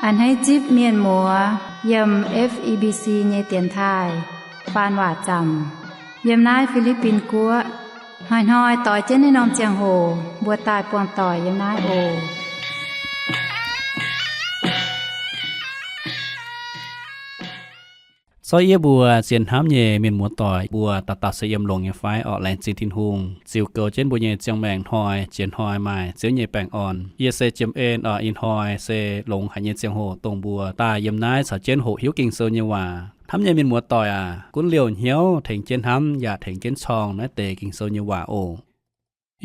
A'hneiv zipv mienh muoz yiem F E B C nyei dienx taaih faan waac zaamc yiem naaiv Fi^li^bin Guoqv. Hnoi-hnoi doix jienv naaiv norm ziangh hoc mbuo daaih buangh doic yiem naaiv oc. Zorqv yie mbuo zien hnamv nyei mienh muoz doic, mbuo dauh dauh se yiem longx nyei fai orqc? Laengz zingh Tin-Hungh ziux goux jienv mbuo nyei ziangh maengc hnoi jiex hnoi maaih Ziouv nyei baengh orn. Yie se Jiem En orqc. Ih hnoi se longx haic nyei ziangh hoc dongh mbuo daaih yiem naaiv caux jienv hoqc hiuv Ging-Sou nyei waac. Hnamv nyei mienh muoz doic aac, gunv liouh hnyouv tengx jienv hnamv yaac tengx jienv corng naaiv deix Ging-Sou nyei waac oc.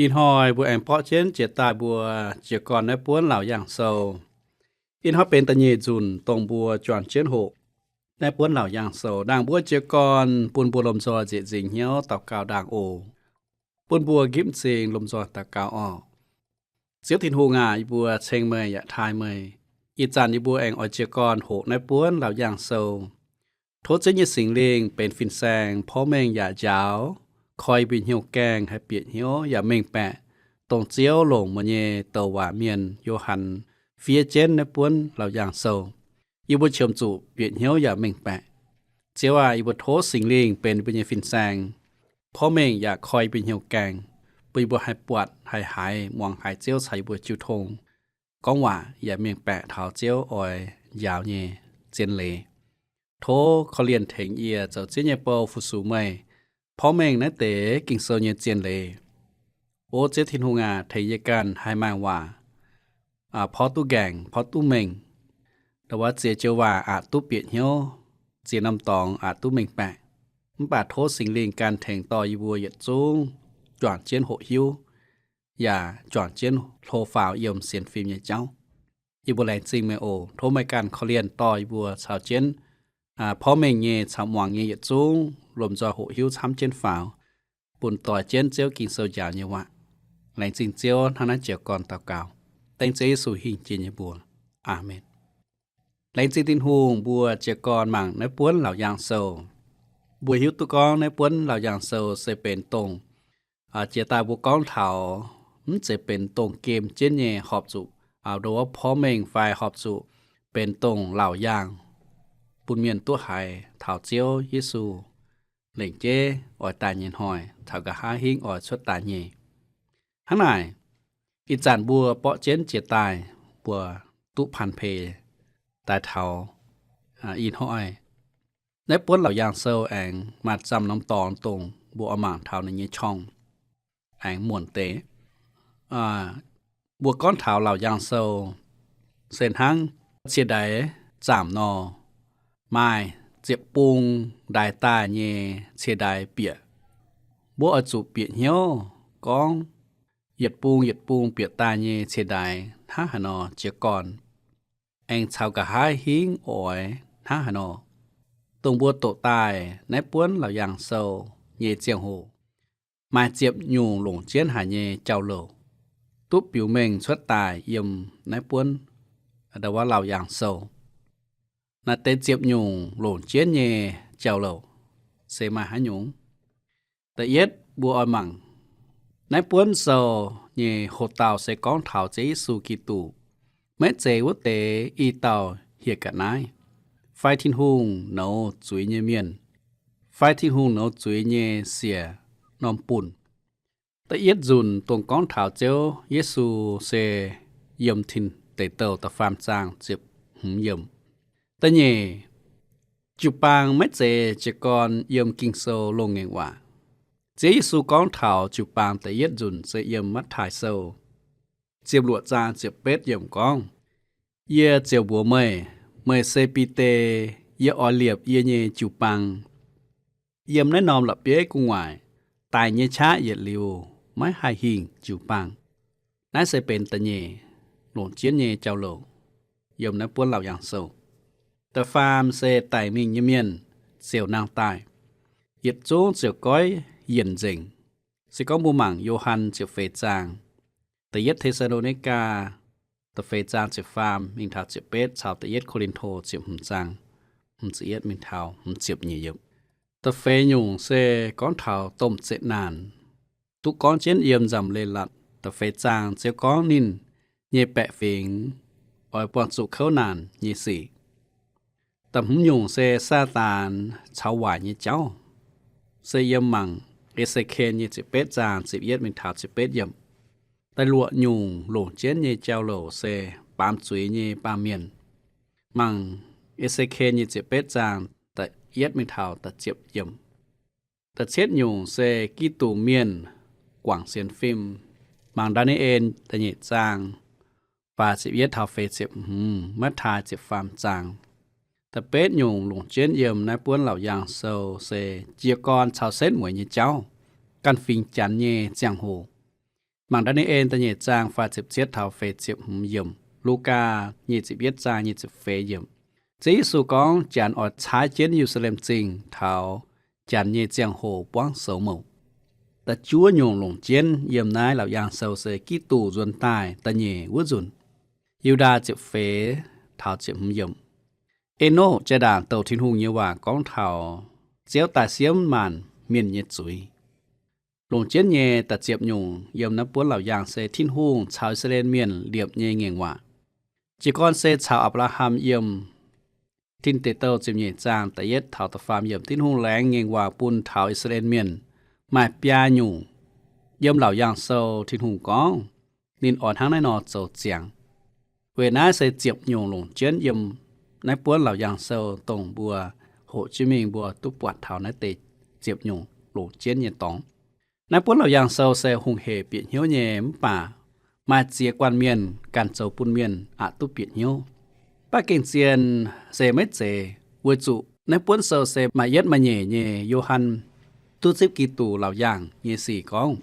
Ih hnoi mbuo aengx borqv jienv jiex daaih mbuo jiez gorn naaiv buonv Laauc Yaangh Sou. Ih hnoi benx da'nyeic nzunc dongh mbuo juangc jienv hoqc naaiv buonv Laauc Yaangh Sou. Ndaangc mbuo jiez gorn bun mbuo lomh nzoih nzieqc nzingc hnyouv daux gaux ndaangc oc. Bun mbuo nqipv m'zing lomh nzoih daux gaux orqc. Ziouv Tin-Hungh aac, yie mbuo ceng meih yaac taaih meih. Ih zanc yie mbuo aengx oix jiez gorn hoqc naaiv buonv Laauc Yaangh Sou. Tov Ziouv nyei Singx Lingh benx fin-saeng porv mengh yaac njaaux, koi yie mbuo hnyouv gaengh haih bieqc hnyouv yaac mengh baeqc, dongh Ziouv longc meih nyei douc waac mienh Yo^han fiev jienv naaiv buonv Laauc Yaangh Sou. Yie mbuo qiemx zuqc bieqc hnyouv yaac mengh baeqc. Ziouv aac, yie mbuo tov Singx Lingh benx yie mbuo nyei fin-saeng porv mengh yaac koi yie mbuo hnyouv gaengh, bun yie mbuo haih buatc, haih haiz, muangx haiz Ziouv caux yie mbuo jiu tong gorngv waac yaac mengh baeqc taux Ziouv oix njaaux nyei zien leiz. Tov korv-lienh tengx yie zoux Ziouv nyei bou fu-sux meih porv mengh naaiv deix Ging-Sou nyei zien leiz. O Ziouv Tin-Hungh aac, tengx yie ganh haih maaih waac porv duqv nqaengc, porv duqv mengh. Ndau wuov ziex joux waac aqc duqv bieqc hnyouv, ziex norm dorngx aqc duqv mengh baeqc. Mv baac tov Singx Lingh ganh tengx dorh yie mbuo yietc zungv juangc jienv hoqc hiuv, yaac juangc jienv hlo faaux yiem sienx fim nyei jauv. Yie mbuo laengz zingh meih oc. Tov meih ganh korv-lienh dorh yie mbuo caux jienv porv mengh nyei caux muangx nyei yietc zungv lomh nzoih hoqc hiuv camv jienv faaux, bun doix jienv Ziouv Ging-Sou njaaux nyei waac. Laengz zingh Ziouv. Hnangv naaiv jiez gorn daux gaux dengv Ziouv Yesu hingh jiex nyei mbuox. Aamen. Laengz zingh Tin-Hungh, mbuo jiez gorn mangc naaiv buonv Laauc Yaangh Sou. Mbuo hiuv duqv gorngv naaiv buonv Laauc Yaangh Sou se benx dongh jiex daaih mbuo gorngv taux mv zeiz benx dongh gem jienv nyei, horpc zuqc ndo wuov porv mengh fai horpc zuqc benx dongh laauc yaangh bun mienh duqv haiz taux Ziouv Yesu lengc jeiv oix daaih nyei hnoi caux nqa'haav hingv oix cuotv daaih nyei. Hnangv naaic, ih zanc mbuo borqv jienv jiex daaih, mbuo duqv paan peix daaih taux ih hnoi. Naaiv buonv Laauc Yaangh Sou aengx maaih zanh norm dorngx dongh mbuo oix mangc taux ninh nyei qorngv aengx muonc deix. Mbuo gorngv taux Laauc Yaangh Sou se hnangv cie-ndaix zaamc nor, maaih ziepc bung ndaix daaih nyei cie-ndaix bieqc. Mbuo oix zuqc bieqc hnyouv gorngv yietc bung yietc bung bieqc daaih nyei cie-ndaix hnangv haaix nor jiez gorn, aengx caux nqa'haav hingv oix hnangv haaix nor. Dongh mbuo doqc daaih naaiv buonv Laauc Yaangh Sou nyei ziangh hoc, maaih ziepc nyungc longc jienv haic nyei jauv-louc duqv biux mengh cuotv daaih yiem naaiv buonv ndo wuov Laauc Yaangh Sou. Naaiv deix ziepc nyungc longc jienv nyei jauv-louc se maaih haaix nyungc? Da'yietv mbuo oix mangc naaiv buonv sou nyei hoc-dauh se gorngv taux Ziouv Yesu Giduc, maiv zeiz wuov deix i dauh hieh ga'naaiv, fai Tin-Hungh nouz zuiz nyei mienh, fai Tin-Hungh nouz zuiz nyei siec norm bunh. Da'yietv nzunc dongh gorngv taux Ziouv Yesu se yiem Tin Deic Douh da'faam zaang ziepc hmz yiemc. Da'nyeic, jiu-baang maiv zeiz jiez gorn yiem Ging-Sou loz-ngaengc waac. Ziouv Yesu gorngv taux jiu-baang da'yietv nzunc se yiem Matv^taai Sou ziepc luoqc zaang ziepc betv yiemc gorngv, Yie ziouc mbuox meih, meih se Bide. Yie oix liepc yie nyei jiu-baang yiem naaiv norm la'bieiv gu'nguaaic. Daic nyei qaqv yietc liuz maiv haih hingh jiu-baang. Naaiv se benx da'nyeic longc jienv nyei jauv-louc yiem naaiv buonv Laauc Yaangh Sou. Da'faam se daic mingh nyei mienh ziouc nangh daaih, yietc zungv ziouc goiv yienc nzengc. Se gorngv mbuo mangc Yo^han ziepc feix zaang, da'yietv Te^saa^lo^ni^gaa da'feix zaang ziepc faam mingh taux ziepc betv caux da'yietv Ko^lin^to ziepc hmz zaang hmz ziepc yietv mingh taux hmz ziepc nyeic yiemc. Da'feix nyungc se gorngv taux domh zeqc naanc, duqv gorngv jienv yiem Nzamc Leiz-Latc da'feix zaang. Ziouv gorngv ninh nyei baeqc fingx oix buangh zuqc kouv naanc nyei sic. Da'hmz nyungc se Saadaan caux waaic nyei jauv, se yiem mangc E^se^ken nyei ziepc betv zaang ziepc yietv mingh taux ziepc betv yiemc. Da'luoqc nyungc longc jienv nyei jauv-louc se baamz zuiz nyei baamh mienh, mangc E^se^ken nyei ziepc betv zaang da'yietv mingh taux da'ziepc yiemc. Da'cietv nyungc se Giduc Mienh guangc sienx fim, mangc Ndaa^ni^en da'nyeic zaang faah ziepc yietv taux feix ziepc hmz, Matv^taai ziepc faam zaang. Da'betv nyungc longc jienv yiem naaiv buonv Laauc Yaangh Sou se jiez gorn caux setv mueiz nyei jauv, ganh fingx Janx nyei ziangh hoc, mangc Ndaa^ni^en da'nyeic zaang faah ziepc cietv taux feix ziepc hmz yiemc, Lugaa nyic ziepc yietv zaang nyic ziepc feix yiemc. Ziouv Yesu gorngv Janx oix caaiv jienv Ye^lu^saa^lem Zingh taux Janx nyei ziangh hoc buangv soux mouc. Da'juov nyungc longc jienv yiem naaiv Laauc Yaangh Sou se Giduc nzuonx daaih da'nyeic wuov nzunc, Yu^ndaa ziepc feix taux ziepc hmz yiemc. Enoqv jaa-ndaangc douc Tin-Hungh nyei waac gorngv taux Ziouv daaih siemv maanc mienh nyei zuiz. Longc jienv nyei da'ziepc nyungc yiem naaiv buonv Laauc Yaangh se Tin-Hungh caux I^saa^laa^en Mienh liepc nyei ngaengc waac. Jiez gorn se caux Apc^laa^ham yiem Tin Deic Douh ziepc nyeic zaang da'yietv taux da'faam yiemc, Tin-Hungh laengz ngaengc waac bun taux I^saa^laa^en Mienh maaih biaa nyungc. Yiem Laauc Yaangh Sou Tin-Hungh gorngv ninh oix hnangv naaiv nor zoux ziangx. Weic naaiv se ziepc nyungc longc jienv yiem naaiv buonv Laauc Yaangh Sou dongh mbuo hoqc jienv mingh mbuo duqv buatc taux naaiv deix ziepc nyungc longc jienv nyei dorngx. Naaiv buonv Laauc Yaangh Sou se hungh hec bieqc hnyouv nyei mv baac maaih ziex guanh mienh ganh zoux bun mienh aqc duqv bieqc hnyouv. Mv baac gengh zien se maiv zeiz, weic zuqc naaiv buonv sou se maaih yietv maaih nyeic nyei Yo^han duqv zipv Giduc Laauc Yaangh nyei sic gorngv,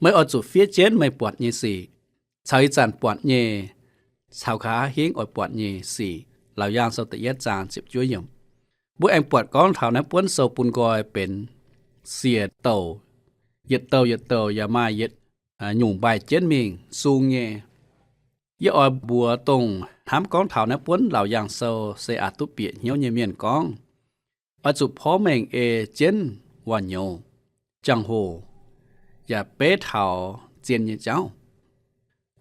meih oix zuqc fiev jienv meih buatc nyei sic, caux ih zanc buatc nyei, caux nqa'haav hingv oix buatc nyei sic. Laauc Yaangh Sou da'yietv zaang ziepc juov yiemc. Mbuo aengx buatc gorngv taux naaiv buonv sou bun nqoi benx siec douc, yietc douc yietc douc yaac maaih yietc nyungc mbaih jienv mingh sung nyei. Yie oix mbuox dongh hnamv gorngv taux naaiv buonv Laauc Yaangh Sou se aqc duqv bieqc hnyouv nyei mienh gorngv, oix zuqc porv mengh ei jienv wuov nyouz, jangx-hoc, yaac beiv taux zien nyei jauv.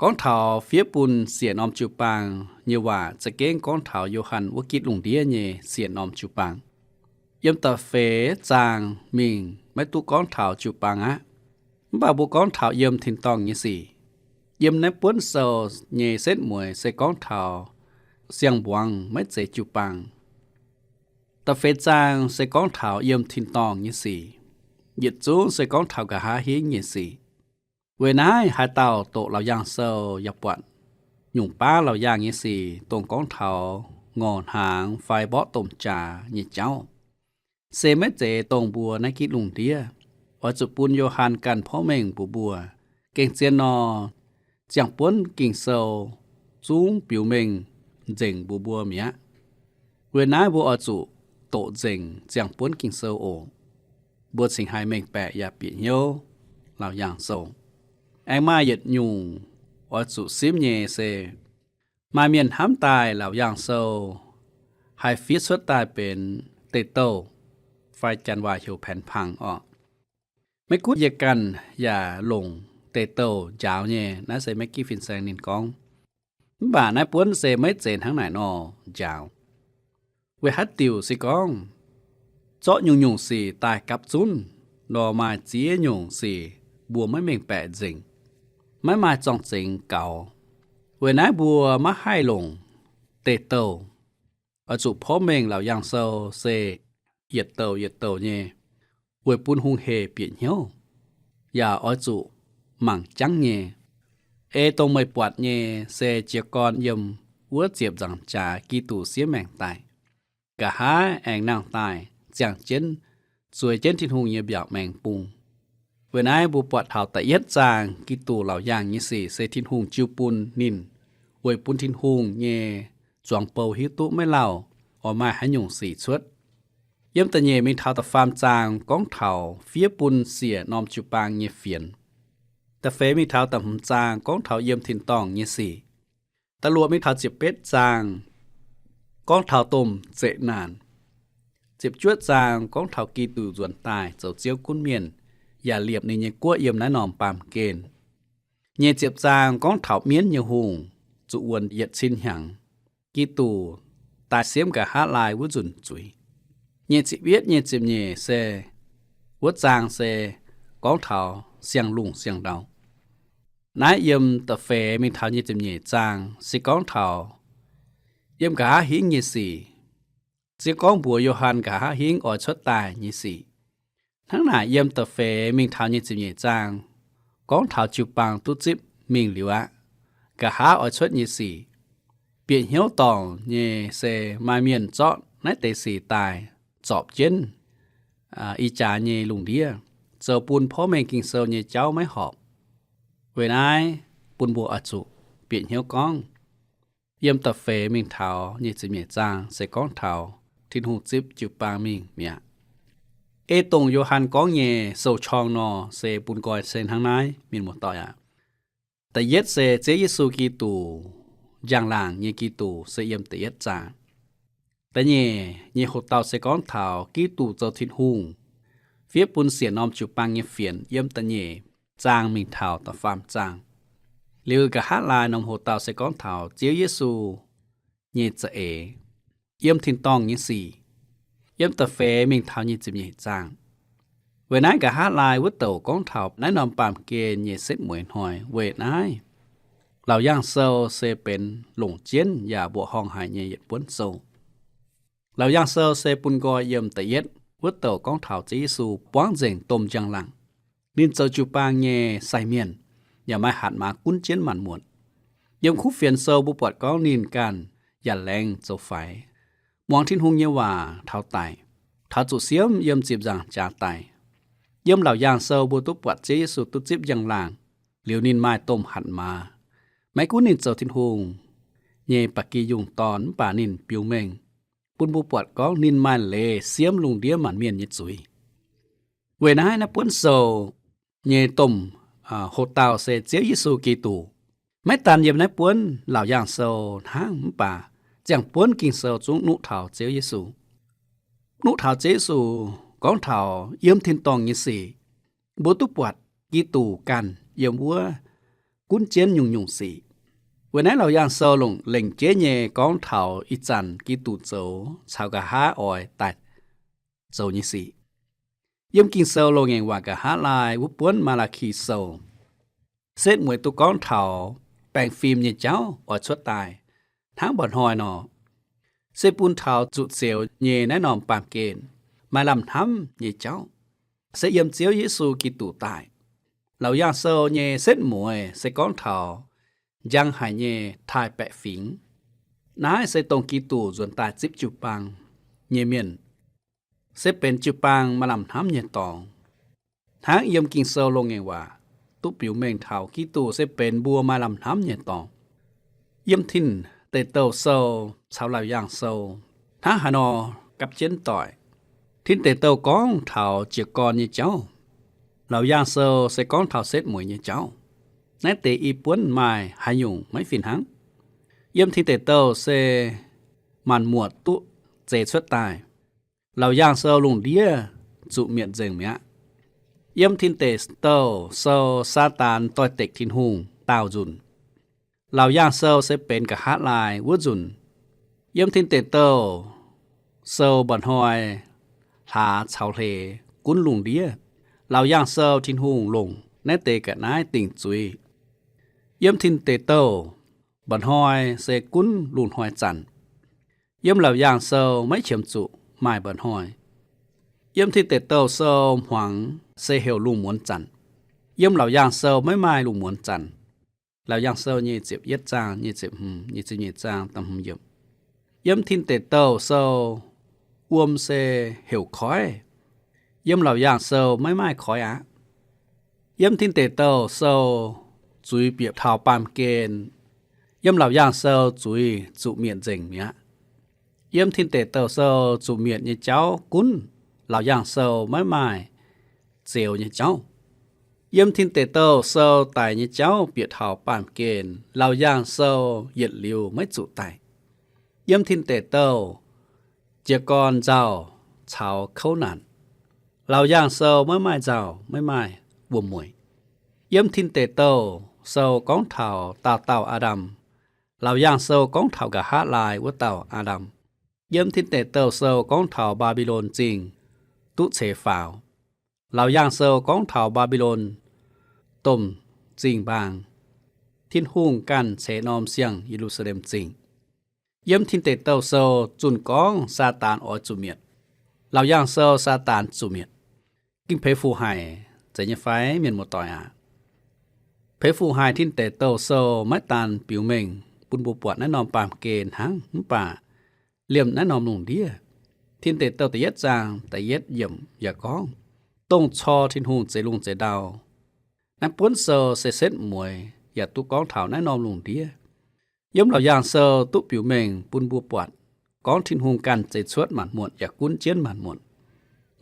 Gorngv taux fiev bun siec norm jiu-baang nyei waac za'gengh gorngv taux Yo^han wuov gitv lungh ndiev nyei siec norm jiu-baang. Yiem da'feix zaang mingh maiv duqv gorngv taux jiu-baang aqv. Mv baac mbuo gorngv taux yiem tin-dorngh nyei sic. Yiem naaiv buonv sou nyei setv mueiz se gorngv taux siang-mbuangz maiv zeiz jiu-baang. Da'feix zaang se gorngv taux yiem tin-dorngh nyei sic. Yietc zungv se gorngv taux nqa'haav hingv nyei sic. Weic naaiv haaix dauh doqc Laauc Yaangh Sou yaac buatc nyungc baav Laauc Yaangh nyei sic dongh gorngv taux ngorc hnaangx fai mborqv domh jaax nyei jauv. Se maiv zeiz dongh mbuo naaiv gitv lungh ndiev. Oix zuqc bun Yo^han ganh porv mengh mbuox mbuo. Gengh zien nor, ziangh buonv Ging-Sou zungv biux mengh nzengc mbuox mbuo mi'aqv. Weic naaiv mbuo oix zuqc doqc nzengc ziangh buonv Ging-Sou oc. Mbuo cingx haih mengh baeqc yaac bieqc hnyouv Laauc Yaangh Sou. Aengx maaih yietc nyungc oix zuqc simv nyei se, maaih mienh hnamv daaih Laauc Yaangh Sou haih fiev cuotv daaih benx deic-douh fai janx waac heuc แผนผัง orqc. Maiv gunv yie ganh yaac longc deic-douh njaaux nyei, naaiv se Maggie Fin Saeng ninh gorngv. Mv baac naaiv buonv se maiv zeiz hnangv naaic nor njaaux. Weic haaix diuc se gorngv zorqv nyungc-nyungc sic daaih gapv zunv nor, maaih ziex nyungc sic mbuo maiv mengh baeqc nzengc, maiv maaih zorng-zengx gaux. Weic naaiv mbuo maiv haih longc deic-douh. Oix zuqc porv mengh Laauc Yaangh Sou se yietc douc yietc douc nyei, weic bun hungh hec bieqc hnyouv, yaac oix zuqc mangc jangv nyei. Ei dongh meih buatc nyei se jiez gorn yiem wuov ziepc nzaangc jaax Giduc siev maengc daaih, nqa'haav aengx nangh daaih ziangh jienv, zueiz jienv Tin-Hungh nyei mbiaauc maengx bung. Weic naaiv mbuo buatc taux da'yietv zaang Giduc Laauc Yaangh nyei sic se Tin-Hungh jiu bun ninh, weic bun Tin-Hungh nyei zuangx bou hiuv duqv maiv lauh oix maaih haaix nyungc sic cuotv. Yiem da'nyeic mingh taux da'faam zaang gorngv taux fiev bun siec norm jiu-baang nyei fienx. Da'feix mingh taux da'hmz zaang gorngv taux yiem tin-dorngh nyei sic. Da'luoqc mingh taux ziepc betv zaang gorngv taux domh zeqc naanc. Ziepc juotv zaang gorngv taux Giduc nzuonx daaih zoux Ziouv gunv mienh, yaac liepc ninh nyei guoqv yiem naaiv norm baamh gen. Nyic ziepc zaang gorngv taux mienv nyei hungh. zuqc wuonx yietc cin hnyangx, Giduc daaih siemv nqa'haav laai wuov nzunc zuiz. Nyic ziepc yietv, nyic ziepc nyeic se, wuov zaang se gorngv taux siang-lungh siang-ndau. Naaiv yiem da'feix mingh taux nyic ziepc nyeic zaang se gorngv taux yiem nqa'haav hingv nyei sic. Ziouv gorngv mbuox Yo^han nqa'haav hingv oix cuotv daaih nyei sic. Hnangv naaic yiem da'feix mingh taux nyic ziepc nyeic zaang gorngv taux jiu-baang duqv zipv mingh liuz aqv. Nqa'haav oix cuotv nyei sic, bieqc hnyouv dorngc nyei se maaih mienh zorqv naaiv deix sic daaih zorpc jienv ih jaax nyei lungh ndiev, zoux bun porv mengh Ging-Sou nyei jauv maiv horpc. Weic naaiv bun mbuo oix zuqc bieqc hnyouv gorngv, yiem da'feix mingh taux nyic ziepc nyeic zaang se gorngv taux Tin-Hungh zipv jiu-baang mingh mi'aqv. Ei dongh Yo^han gorngv nyei sou-qorng nor se bun nqoi se hnangv naaiv, mienh muoz-doic aac. Da'yietv se Ziouv Yesu Giduc, njang-laangc nyei Giduc se yiem da'yietv zaang. Da'nyeic nyei hoc-dauh se gorngv taux Giduc zoux Tin-Hungh, fiev bun sienx norm jiu-baang nyei fienx, yiem da'nyeic zaang mingh taux da'faam zaang. Liuz nqa'haav laai norm hoc-dauh se gorngv taux Ziouv Yesu nyei za'eix, yiem tin-dorngh nyei sic, yiem da'feix mingh taux nyic ziepc nyeic zaang. Weic naaiv nqa'haav laai wuov douc gorngv taux naaiv norm baamh gen nyei setv mueiz hnoi. Weic naaiv Laauc Yaangh Sou se benx longc jienv yaac mbuoqc horngh haic nyei yietc buonv sou. Laauc Yaangh Sou se bun nqoi yiem da'yietv wuov douc gorngv taux Ziouv Yesu buangv nzengc domh njang-laangc. Ninh zoux jiu-baang nyei sai mienh, yaac maaih hatc maaz gunv jienv maanc muotc. Yiem Kuv Fienx Sou mbuo buatc gorngv ninh ganh yaac laengz zoux faix, muangx Tin-Hungh nyei waac taux daic, taux zuqc siemv yiem ziepc nzaangc jaax daic. Yiem Laauc Yaangh Sou mbuo duqv buatc Ziouv Yesu duqv zipv njang-laangc, liuz ninh maaih domh hatc maaz. Maiv gunv ninh zoux Tin-Hungh nyei ba'gi yungh dorn mv baac ninh biux mengh bun mbuo buatc gorngv ninh maaih leiz siemv lungh ndiev maanc mienh nyei zuiz. Weic naaiv, naaiv buonv sou nyei domh hoc-dauh se Ziouv Yesu Giduc. Maiv daan yiem naaiv buonv Laauc Yaangh Sou hnangv, mv baac ziangh buonv Ging-Sou zungv nuqv taux Ziouv Yesu. Nuqv taux Ziouv Yesu gorngv taux yiem tin-dorngh nyei sic, mbuo duqv buatc Giduc ganh yiem wuov gunv jienv nyungc-nyungc sic. Weic naaiv Laauc Yaangh Sou longc lengc jeiv nyei gorngv taux ih zanc Giduc zoux caux nqa'haav oix daaih zoux nyei sic. Yiem Ging-Sou loz-ngaengc waac nqa'haav laai wuov buonv Maa^laa^ki Sou, setv mueiz duqv gorngv taux baengh fim nyei jauv oix cuotv daaih hnangv mba'hnoi nor, se bun taux zuqc zioux nyei naaiv norm baamh gen maaih lamh hnamv nyei jauv, se yiem Ziouv Yesu Giduc daaih. Laauc Yaangh Sou nyei setv mueiz se gorngv taux njang haic nyei taaih baeqc fingx. Naaiv se dongh Giduc nzuonx daaih zipv jiu-baang nyei mienh, se benx jiu-baang maaih lamh hnamv nyei dorngx. Hnangv yiem Ging-Sou loz-ngaengc waac duqv biux mengh taux Giduc se benx mbuo maaih lamh hnamv nyei dorngx. Yiem Tin Deic Douh Sou caux Laauc Yaangh Sou hnangv haaix nor gapv jienv doic. Tin Deic Douh gorngv taux jiez gorn nyei jauv. Laauc Yaangh Sou se gorngv taux setv mueiz nyei jauv. Naaiv deix i buonv maaih haaix nyungc maiv fih hnangv. Yiem Tin Deic Douh se maanc muotc duqv zeix cuotv daaih. Laauc Yaangh Sou lungh ndiev zuqc mietc nzengc mi'aqv. Yiem Tin Deic Douh Sou Saadaan doix-dekc Tin-Hungh daauh nzunc. Laauc Yaangh Sou se benx nqa'haav laai wuov nzunc. Yiem Tin Deic Douh Sou mba'hnoi hlaax caux hleix gunv lungh ndiev. Laauc Yaangh Sou Tin-Hungh longc naaiv deix ga'naaiv dingc zuiz. Yiem Tin Deic Douh mba'hnoi se gunv lungh hnoi zanc. Yiem Laauc Yaangh Sou maiv qiemx zuqc maaih mba'hnoi. Yiem Tin Deic Douh Sou hmuangx se heuc lungh muonz zanc. Yiem Laauc Yaangh Sou maiv maaih lungh muonz zanc. Laauc Yaangh Sou nyic ziepc yietv zaang, nyic ziepc hmz, nyic ziepc nyeic zaang, da'hmz yiemc. Yiem Tin Deic Douh Sou wuom se heuc koiv. Yiem Laauc Yaangh Sou maiv maaih koiv aqv. Yiem Tin Deic Douh Sou zuiz bieqc taux baamh gen. Yiem Laauc Yaangh Sou zuiz zuqc mietc nzengc mi'aqv. Yiem Tin Deic Douh Sou zuqc mietc nyei jauv gunv. Laauc Yaangh Sou maiv maaih zioux nyei jauv. Yiem Tin Deic Douh Sou daic nyei jauv bieqc taux baamh gen. Laauc Yaangh Sou yietc liuz maiv zuqc daic. Yiem Tin Deic Douh jiez gorn nzauh caux kouv naanc. Laauc Yaangh Sou maiv maaih nzauh, maiv maaih wuom-mueic. Yiem Tin Deic Douh Sou gorngv taux daauh dauh Aa^ndam, Laauc Yaangh Sou gorngv taux nqa'haav laai wuov dauh Aa^ndam. Yiem Tin Deic Douh Sou gorngv taux Mbaa^mbi^lon Zingh duqv ceix faaux. Laauc Yaangh Sou gorngv taux Mbaa^mbi^lon domh zingh mbaang. Tin-Hungh ganh ceix norm siang Ye^lu^saa^lem Zingh. Yiem Tin Deic Douh Sou zunh gorngv Saadaan oix zuqc mietc. Laauc Yaangh Sou Saadaan zuqc mietc. Ging-Peix Fuqv Haic, zeiz nyei fai, mienh muoz-doic aac? Peix Fuqv Haic Tin Deic Douh Sou maiv daan biux mengh bun mbuo buatc naaiv norm baamh gen hnangv, mv baac liemh naaiv norm lungh ndiev, Tin Deic Douh da'yietv zaang da'yietv yiemc yaac gorngv, dongh cor Tin-Hungh zeix lungh zeix ndau. Naaiv buonv sou se setv mueiz yaac duqv gorngv taux naaiv norm lungh ndiev. Yiem Laauc Yaangh Sou duqv biux mengh bun mbuo buatc gorngv Tin-Hungh ganh zeix cuotv maanc muotc yaac gunv jienv maanc muotc.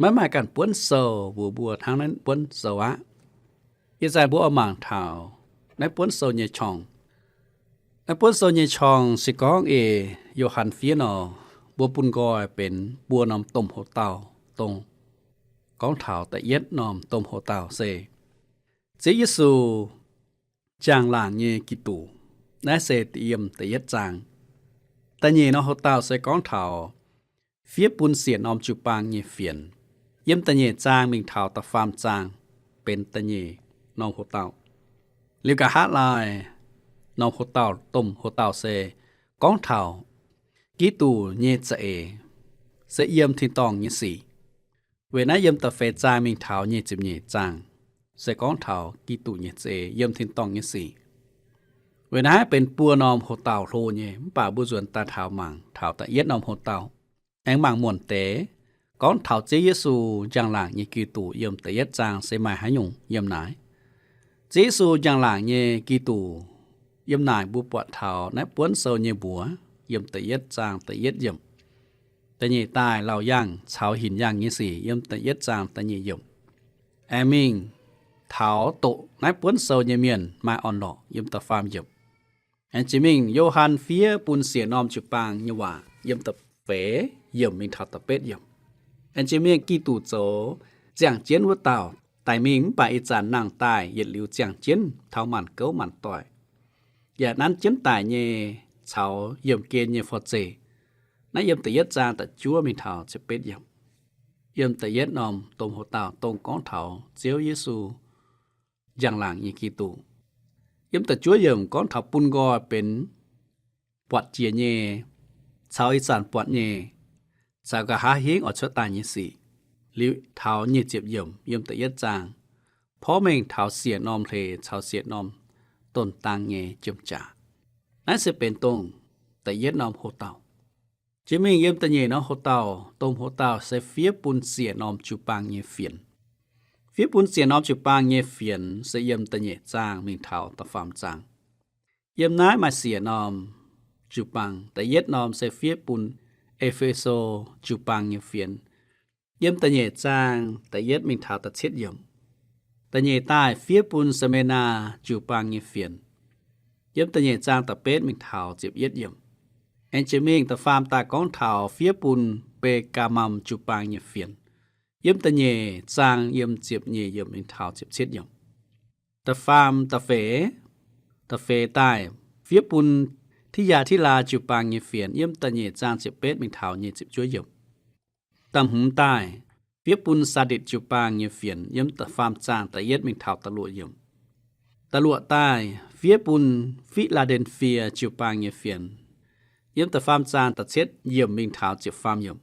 Maiv maaih ganh buonv sou mbuox mbuo hnangv naaiv buonv sou aqv. Ih zanc mbuo oix mangc taux naaiv buonv sou nyei qorngx. Naaiv buonv sou nyei qorngx se gorngv ei Yo^han fiev nor, mbuo bun nqoi benx buo norm domh hoc-dauh dongh gorngv taux da'yietv norm domh hoc-dauh se Ziouv Yesu, njang-laangc nyei Giduc. Naaiv se yiem da'yietv zaang. Da'nyeic norm hoc-dauh se gorngv taux fiev bun siec norm jiu-baang nyei fienx. Yiem da'nyeic zaang mingh taux da'faam zaang benx da'nyeic norm hoc-dauh. Liuz nqa'haav laai norm hoc-dauh, domh hoc-dauh se gorngv taux Giduc nyei za'eix, se yiem tin-dorngh nyei sic. Weic naaiv yiem da'feix zaang mingh taux nyic ziepc nyeic zaang se gorngv taux Giduc nyei za'eix yiem tin-dorngh nyei sic. Weic naaiv benx buo norm hoc-dauh hlo nyei, mv baac mbuo nzuonx daaih taux mangc taux da'yietv norm hoc-dauh. Aengx mangc muonc deix gorngv taux Ziouv Yesu, njang-laangc nyei Giduc, yiem da'yietv zaang se maaih haaix nyungc yiem naaic. Ziouv Yesu, njang-laangc nyei Giduc, yiem naaic mbuo buatc taux naaiv buonv sou nyei mbuox, yiem da'yietv zaang da'yietv yiemc. Da'nyeic daaih laauc yaangh caux hinc yaangh nyei sic, yiem da'yietv zaang da'nyeic yiemc. Aengx mingh taux doqc naaiv buonv sou nyei mienh maaih orn-lorqc, yiem da'faam yiemc. Aengx jiex mingh Yo^han fiev bun siec norm jiu-baang nyei waac, yiem da'feix yiemc mingh taux da'betv yiemc. Aengx jiex mingh Giduc zoux ziangh jienv wuov dauh daic mingh mv baac ih zanc nangh daaih yietc liuz ziangh jienv taux maanc gouv maanc doic, yaac nanv jienv daic nyei caux yiemh gen nyei forv-zeih. Naaiv yiem da'yietv zaang da'juov mingh taux ziepc betv yiemc. Yiem da'yietv norm domh hoc-dauh dongh gorngv taux Ziouv Yesu, njang-laangc nyei Giduc. Yiem da'juov yiemc gorngv taux bun nqoi benx buatc jiex nyei, caux ih zanc buatc nyei, caux nqa'haav hingv oix cuotv daaih nyei sic. Liuz taux nyic ziepc yiemc yiem da'yietv zaang porv mengh taux siec norm hleix caux siec norm donh dang nyei jiem jaax. Naaiv se benx dongh da'yietv norm hoc-dauh. Jiex mingh yiem da'nyeic norm hoc-dauh, domh hoc-dauh se fiev bun siec norm jiu-baang nyei fienx. Fiev bun siec norm jiu-baang nyei fienx se yiem da'nyeic zaang mingh taux da'faam zaang. Yiem naaiv maaih siec norm jiu-baang. Da'yietv norm se fiev bun E^fe^so jiu-baang nyei fienx, yiem da'nyeic zaang da'yietv mingh taux da'cietv yiemc. Da'nyeic daaih fiev bun Same^naa jiu-baang nyei fienx, yiem da'nyeic zaang da'betv mingh taux ziepc yietv yiemc. Aengx jiex mingh da'faam daaih gorngv taux fiev bun Be^gaa^mam jiu-baang nyei fienx, yiem da'nyeic zaang yiem ziepc nyeic yiemc mingh taux ziepc cietv yiemc. Da'faam, da'feix, da'feix daaih fiev bun Ti^yaa^ti^laa jiu-baang nyei fienx, yiem da'nyeic zaang ziepc betv mingh taux nyeic ziepc juov yiemc. Da'hmz daaih fiev bun Saaditc jiu-baang nyei fienx, yiem da'faam zaang da'yietv mingh taux da'luoqc yiemc. Da'luoqc daaih fiev bun Fi^laa^nden^fie jiu-baang nyei fienx, yiem da'faam zaang da'cietv yiemc mingh taux ziepc faam yiemc.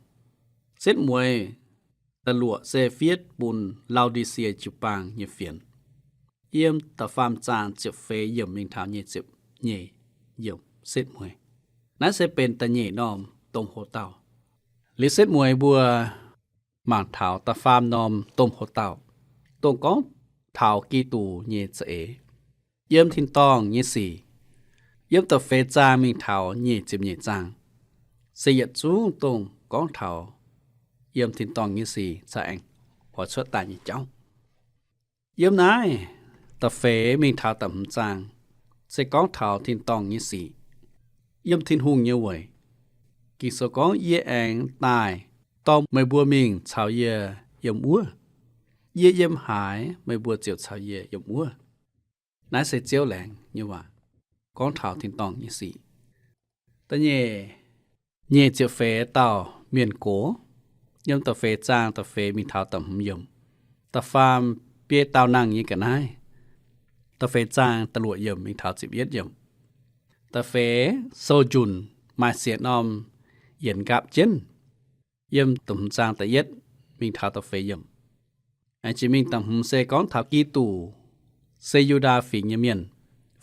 Setv mueiz da'luoqc se fiev bun Lau^di^sie jiu-baang nyei fienx, yiem da'faam zaang ziepc feix yiemc mingh taux nyeic ziepc nyeic yiemc setv mueiz. Naaiv se benx da'nyeic norm domh hoc-dauh. Liuz setv mueiz mbuo mangc taux da'faam norm domh hoc-dauh, dongh gorngv taux Giduc nyei za'eix, yiem tin-dorngh nyei sic, yiem da'feix zaang mingh taux nyeic ziepc nyeic zaang, se yietc zungv dongh gorngv taux yiem tin-dorngh nyei sic caux aengx oix cuotv daaih nyei jauv. Yiem naaiv da'feix mingh taux da'hmz zaang se gorngv taux tin-dorngh nyei sic, yiem Tin-Hungh nyei weic. Ging-Sou gorngv, yie aengx daaih dorh meih mbuo mingh caux yie yiem wuov. Yie yiem haaix, meih mbuo ziouc caux yie yiem wuov. Naaiv se Ziouv laengz nyei waac, gorngv taux tin-dorngh nyei sic. Da'nyeic, nyeic ziepc feix dauh mienh gox, yiem da'feix zaang da'feix mingh taux da'hmz yiemc. Da'faam, biei dauh nangh nyei ga'naaiv, da'feix zaang da'luoqc yiemc mingh taux ziepc yietv yiemc. Da'feix, sou njunc maaih siec norm yienx nqaapv jienv, yiem da'hmz zaang da'yietv mingh taux da'feix yiemc. Aengx jiex mingh da'hmz se gorngv taux Giduc se Yu^ndaa Fingx nyei mienh,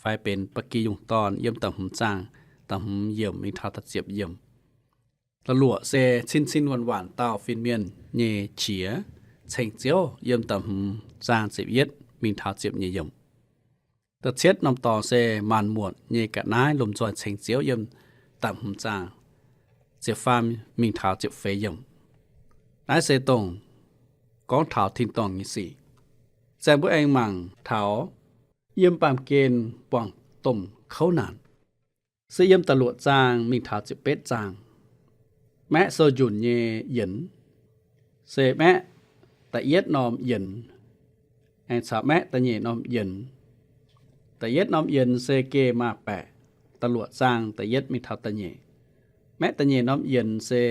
fai benx Ba'gi Yungh Dorn, yiem da'hmz zaang da'hmz yiemc mingh taux da'ziepc yiemc. Da'luoqc se cin-cin waanc-waanc dauh fin-mienh nyei qiex ceng Ziouv, yiem da'hmz zaang ziepc yietv mingh taux ziepc nyeic yiemc. Da'cietv norm dorngx se maanc muotc nyei ga'naaiv lomh nzoih ceng Ziouv, yiem da'hmz zaang ziepc faam mingh taux ziepc feix yiemc. Naaiv se dongh gorngv taux tin-dorngh nyei sic. Zaeng mbuo aengx mangc taux yiem baamh gen buangh domh kouv naanc, se yiem da'luoqc zaang mingh taux ziepc betv zaang. Maeqv sou njunc nyei yienx se maeqv da'yietv norm yienx aengx caux maeqv da'nyeic norm yienx. Da'yietv norm yienx se geh maah baeqc, da'luoqc zaang da'yietv mingh taux da'nyeic. Maeqv da'nyeic norm yienx se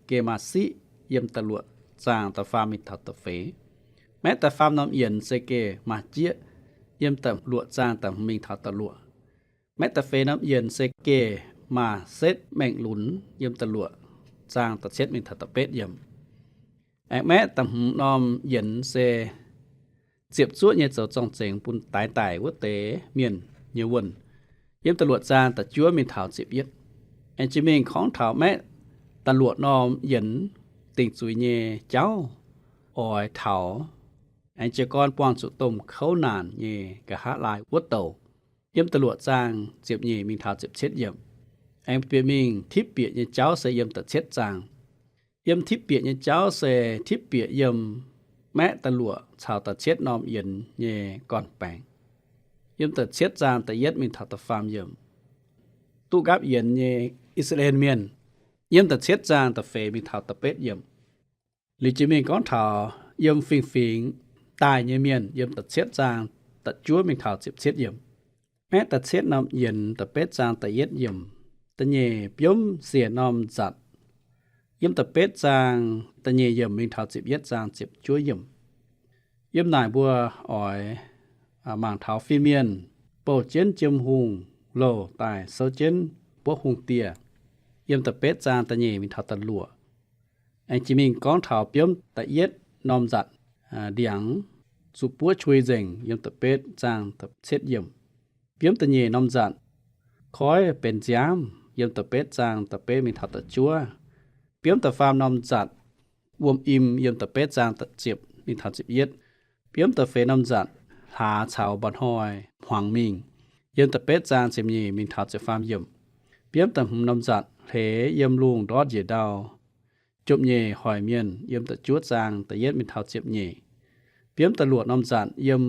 geh maah siqv, yiem da'luoqc zaang da'faam mingh taux da'feix. Maeqv da'faam norm yienx se geh maah jieqv, yiem da'luoqc zaang da'hmz mingh taux da'luoqc. Maeqv da'feix norm yienx se geh maah setv maengh lunx, yiem da'luoqc zaang da'cietv mingh taux da'betv yiemc. Aengx maeqv da'hmz norm yienx se ziepc zuoqv nyei zoux zorng-zengx bun daix daic wuov deix mienh nyei wuonh, yiem da'luoqc zaang da'juov mingh taux ziepc yietv. Aengx jiex mingh gorngv taux maeqv da'luoqc norm yienx dingc zuiz nyei jauv oix taux, aengx jiez gorn buangh zuqc domh kouv naanc nyei nqa'haav laai wuov douc, yiem da'luoqc zaang ziepc nyeic mingh taux ziepc cietv yiemc. Aengx bieqc mingh tipv bieqc nyei jauv se yiem da'cietv zaang. Yiem tipv bieqc nyei jauv se tipv bieqc yiem maeqv da'luoqc caux da'cietv norm yienx nyei gorn-baengx, yiem da'cietv zaang da'yietv mingh taux da'faam yiemc. Duqv nqaapv yienx nyei I^saa^laa^en Mienh, yiem da'cietv zaang da'feix mingh taux da'betv yiemc. Liuz jiex mingh gorngv taux yiem fingx-fingx daaih nyei mienh, yiem da'cietv zaang da'juov mingh taux ziepc cietv yiemc. Maeqv da'cietv norm yienx da'betv zaang da'yietv yiemc. Da'nyeic, biomv siec norm nzatc, yiem da'betv zaang da'nyeic yiemc mingh taux ziepc yietv zaang ziepc juov yiemc. Yiem naaic mbuo oix mangc taux fin-mienh bouh jienv jiem hungh louh daaih souv jienv buov hungh dieh, yiem da'betv zaang da'nyeic mingh taux da'luoqc. Aengx jiex mingh gorngv taux biomv da'yietv norm nzatc ndiangx zuqc buov qui nzengc, yiem da'betv zaang da'cietv yiemc. Biomv da'nyeic norm nzatc koiv benx nziaamv, yiem da'betv zaang da'betv mingh taux da'juov. Biomv da'faam norm nzatc wuom im, yiem da'betv zaang da'ziepc mingh taux ziepc yietv. Biomv da'feix norm nzatc hlaax caux mba'hnoi hmuangx mingh, yiem da'betv zaang ziepc nyeic mingh taux ziepc faam yiemc. Biomv da'hmz norm nzatc hleix yiem lungh ndortv njiec ndau, jomc nyeic hoic mienh, yiem da'juov zaang da'yietv mingh taux ziepc nyeic. Biomv da'luoqc norm nzatc yiem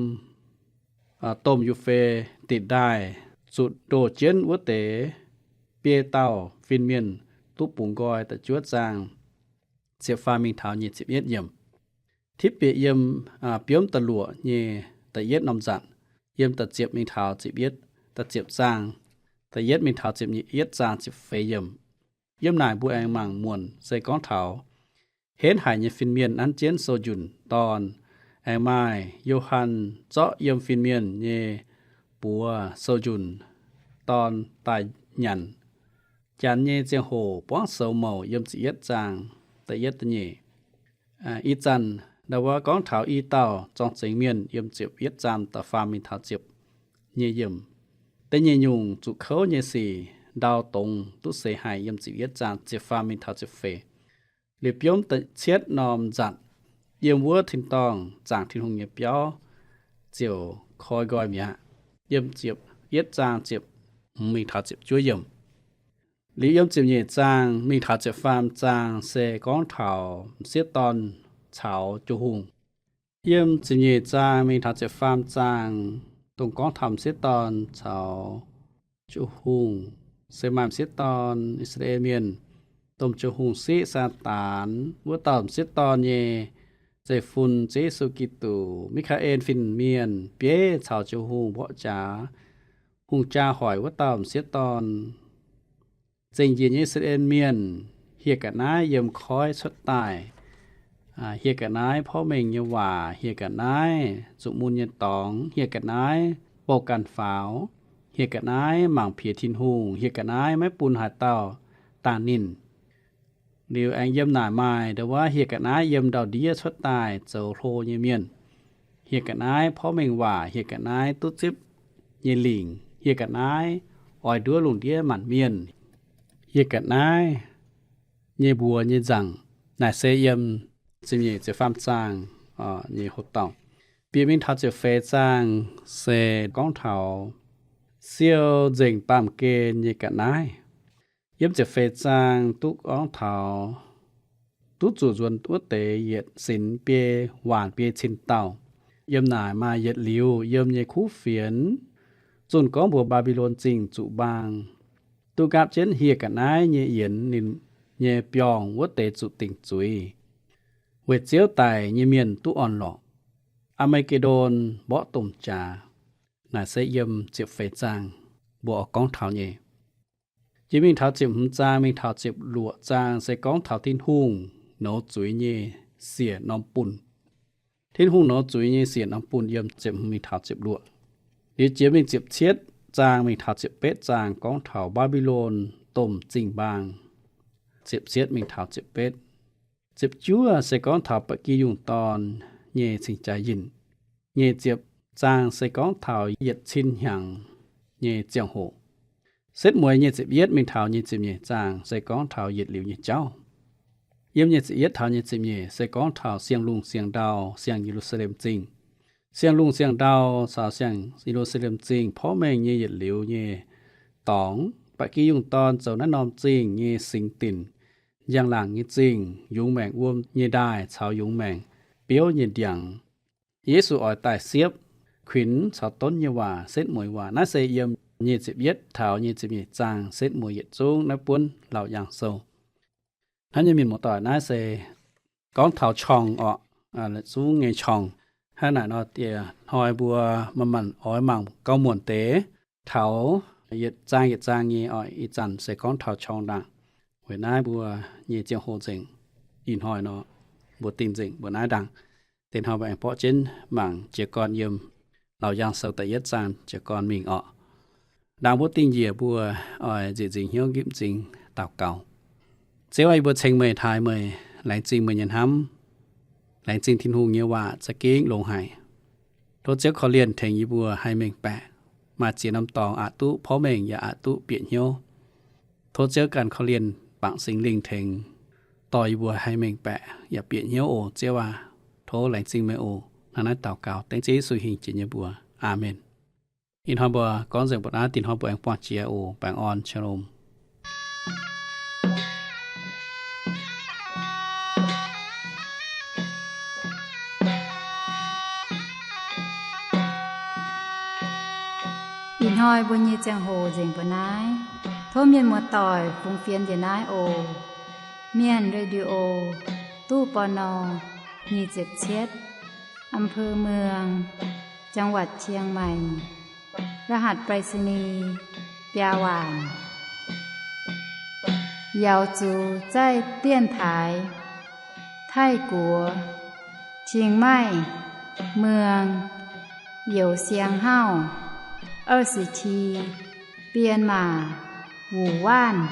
domh Yu^fe^ditc Ndaaih zuqc ndoh jienv wuov deix biei dauh fin-mienh duqv bungx nqoi, da'juov zaang ziepc faam mingh taux nyic ziepc yietv yiemc. Tipv bieqc yiem biomv da'luoqc nyei da'yietv norm nzatc, yiem da'ziepc mingh taux ziepc yietv, da'ziepc zaang da'yietv mingh taux ziepc nyeic, yietv zaang ziepc feix yiemc. Yiem naaic mbuo aengx mangc muonc se gorngv taux henv haic nyei fin-mienh nanv jienv sou-njunc dorn, aengx maaih Yo^han zorqv yiem fin-mienh nyei buoz sou-njunc dorn daaih nyanc. Janx nyei ziangh hoc buangv soux mouc, yiem ziepc yietv zaang da'yietv da'nyeic. Ih zanc ndau wuov gorngv taux i dauh zorng-zengx mienh, yiem ziepc yietv zaang da'faam mingh taux ziepc nyeic yiemc. Da'nyeic nyungc zuqc kouv nyei sic, ndau dongz duqv seix haic, yiem ziepc yietv zaang ziepc faam mingh taux ziepc feix. Liuz biomv da'cietv norm nzatc, yiem wuov tin-dorngh zaangc Tin-Hungh nyei biauv ziouc koi nqoi mi'aqv, yiem ziepc yietv zaang ziepc hmz mingh taux ziepc juov yiemc. Liuz yiem ziepc nyeic zaang mingh taux ziepc faam zaang se gorngv taux m'sieqv dorn caux jiu-hungh. Yiem ziepc nyeic zaang mingh taux ziepc faam zaang dongh gorngv taux m'sieqv dorn caux jiu-hungh, se maaih m'sieqv dorn, I^saa^laa^en Mienh, domh jiu-hungh siqv Saadaan, wuov dauh m'sieqv dorn nyei zeiv-fun se Yesu Giduc. Mi^kaa^en fin-mienh bieiv caux jiu-hungh mborqv jaax, hungh jaa hoic wuov dauh m'sieqv dorn. Zengc njiec nyei I^saa^laa^en Mienh hieh ga'naaiv yiem koiv cuotv daaih. Hieh ga'naaiv porv mengh nyei waac, hieh ga'naaiv zuqc mun nyei dorngx, hieh ga'naaiv bouh ganh faaux, hieh ga'naaiv mangc piex Tin-Hungh, hieh ga'naaiv maiv bun haaix dauh daanh ninh. Liuz aengx yiem naaic maaih ndongc wuov hieh ga'naaiv yiem ndau-ndiev cuotv daaih zoux hlo nyei mienh. Hieh ga'naaiv porv mengh waac, hieh ga'naaiv duqv zipv nyei lingc, hieh ga'naaiv oix nduov lungh ndiev maanc mienh. Hieh ga'naaiv nyei mbuox nyei nzaangc. Naaic se yiem ziepc nyeic ziepc faam zaang nyei houx-dauh. Bieqc mingh taux ziepc feix zaang se gorngv taux siou nzengc baamh gen nyei ga'naaiv. Yiem ziepc feix zaang duqv gorngv taux duqv zuqc nzuonx wuov deix yietc sinx biei waanc biei cin dauh. Yiem naaic maaih yietc liuz yiem nyei kuv fienx zunh gorngv mbuox Mbaa^mbi^lon Zingh zuqc mbaang, duqv nqaapv jienv hieh ga'naaiv nyei yienx ninh nyei biorngh wuov deix zuqc dingc zuiz, weic Ziouv daic nyei mienh duqv orn-lorqc. Aa^me^ge^ndon mborqv domh jaax. Naaic se yiem ziepc feix zaang mbuo oix gorngv taux nyei. Jiex mingh taux ziepc hmz zaang mingh taux ziepc luoqc zaang se gorngv taux Tin-Hungh nouz zuiz nyei siec norm bunh. Tin-Hungh nouz zuiz nyei siec norm bunh yiem ziepc hmz mingh taux ziepc luoqc. Liuz jiex mingh ziepc cietv zaang mingh taux ziepc betv zaang gorngv taux Mbaa^mbi^lon domh zingh mbaang, ziepc cietv mingh taux ziepc betv. Ziepc juov se gorngv taux Ba'gi Yungh Dorn nyei cing-jaa yinh. Nyic ziepc zaang se gorngv taux yietc cin hnyangx nyei ziangh hoc. Setv mueiz nyic ziepc yietv mingh taux nyic ziepc nyeic zaang se gorngv taux yietc liuz nyei jauv. Yiem nyic ziepc yietv taux nyic ziepc nyeic se gorngv taux siang-lungh siang-ndau siang Ye^lu^saa^lem Zingh. Siang-lungh siang-ndau caux siang Ye^lu^saa^lem Zingh porv mengh nyei yietc liuz nyei dorngx, Ba'gi Yungh Dorn zoux naaiv norm zingh nyei singx dinc, njang-laangc nyei zingh, yungz maengc wuom nyei ndaaih caux yungz maengc biouv nyei ndiangx. Yesu oix daaih siepv kuinx caux donv nyei waac, setv mueiz waac. Naaiv se yiem nyic ziepc yietv taux nyic ziepc nyeic zaang setv mueiz yietc zungv naaiv buonv Laauc Yaangh Sou. Hnamv nyei mienh muoz-doic, naaiv se gorngv taux qorng orqc, zungv nyei qorng. Hnangv naaic nor, dieh hnoi mbuo manc-manc oix mangc gauh muonc deix taux yietc zaang yietc zaang nyei orqc. Ih zanc se gorngv taux qorng ndaangc. Weic naaiv mbuo nyei ziangh hoc nzengc, ih hnoi nor mbuo dingh nzengc mbuo naaiv ndaangc. Deix hnoi mbuo aengx borqv jienv mangc jiez gorn yiem Laauc Yaangh Sou da'yietv zaang jiez gorn mingh orqc. Ndaangc mbuo dingh njiec mbuo oix nzieqc nzingc hnyouv nqipv nzing daux gaux. Ziouv aah, yie mbuo ceng meih, taaih meih, laengz zingh meih nyei hnamv, laengz zingh Tin-Hungh nyei waac za'gengh longx haic. Tov Ziouv korv-lienh tengx yie mbuo haih mengh baeqc, maaih ziex norm dorngx aqc duqv porv mengh yaac aqc duqv bieqc hnyouv. Tov Ziouv ganh korv-lienh bangc Singx Lingh tengx dorh yie mbuo haih mengh baeqc yaac bieqc hnyouv oc, Ziouv aac. Tov laengz zingh meih oc. Hnangv naaiv daux gaux dengv Ziouv Yesu hingh jiex nyei mbuox. Aamen. Ih hnoi mbuo gorngv nzengc mbuo naaiv, dinh hnoi mbuo aengx buangh jiex oc. Baengh orn, shalom. Ih hnoi mbuo nyei ziangh hoc nzengc mbuo naaiv. Tov mienh muoz-doic fungx fienx njiec naaiv oc. Mienh Radio, ตู้ ปณ. nyic ziepc cietv, อำเภอเมือง จังหวัดเชียงใหม่ รหัสไปรษณีย์ biaa waanc. 瑶族在电台 Taiv-Guoqv, Chiang Mai, Mueang, Youz Siang Hauv, 二十七, Bienh Maac, Wuc Waanv.